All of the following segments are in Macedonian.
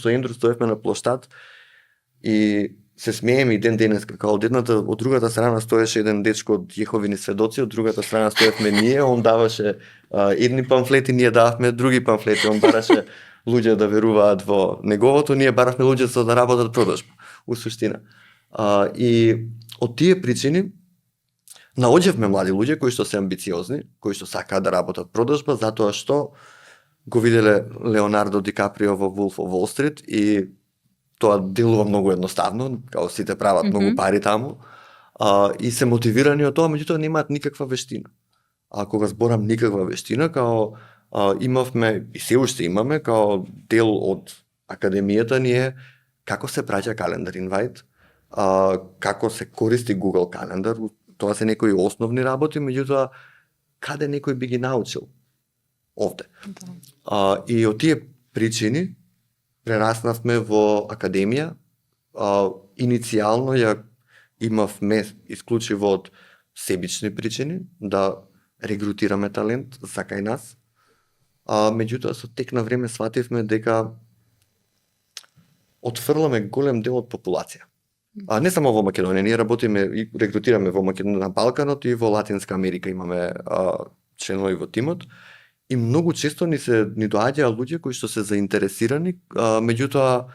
со Ендру стоевме на плоштад и се смееме и ден денес, како од другата страна стоеше еден дечко од Јеховини сведоци, од другата страна стоевме ние, он даваше едни памфлети, ние дававме други памфлети, он бараше луѓе да веруваат во неговото, ние баравме луѓе да работат продажба, у суштина. И од тие причини наоѓавме млади луѓе кои што се амбициозни, кои што сакаат да работат продажба, затоа што го виделе Леонардо Ди Каприо во Wolf of Wall Street и тоа делува многу едноставно, као сите прават многу пари таму, и се мотивирани од тоа, меѓутоа немаат никаква вештина. А кога зборам никаква вештина, као имавме и се уште имаме, као дел од академијата ни е како се праќа календар инвајт, како се користи Google календар, тоа се некои основни работи, меѓутоа каде некој би ги научил овде. И од тие причини прераснавме во академија. Иницијално ја имавме исклучиво од себични причини да регрутираме талент за кај нас. Меѓутоа со тек на време свативме дека отфрламе голем дел од популација. Не само во Македонија, ние работиме и регрутираме во Македонија, на Балканот и во Латинска Америка имаме членови во тимот. И многу често ни доаѓаа луѓе кои што се заинтересирани, меѓутоа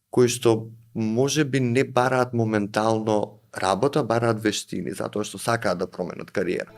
кои што можеби не бараат моментално работа, бараат вештини, затоа што сакаат да променат кариера.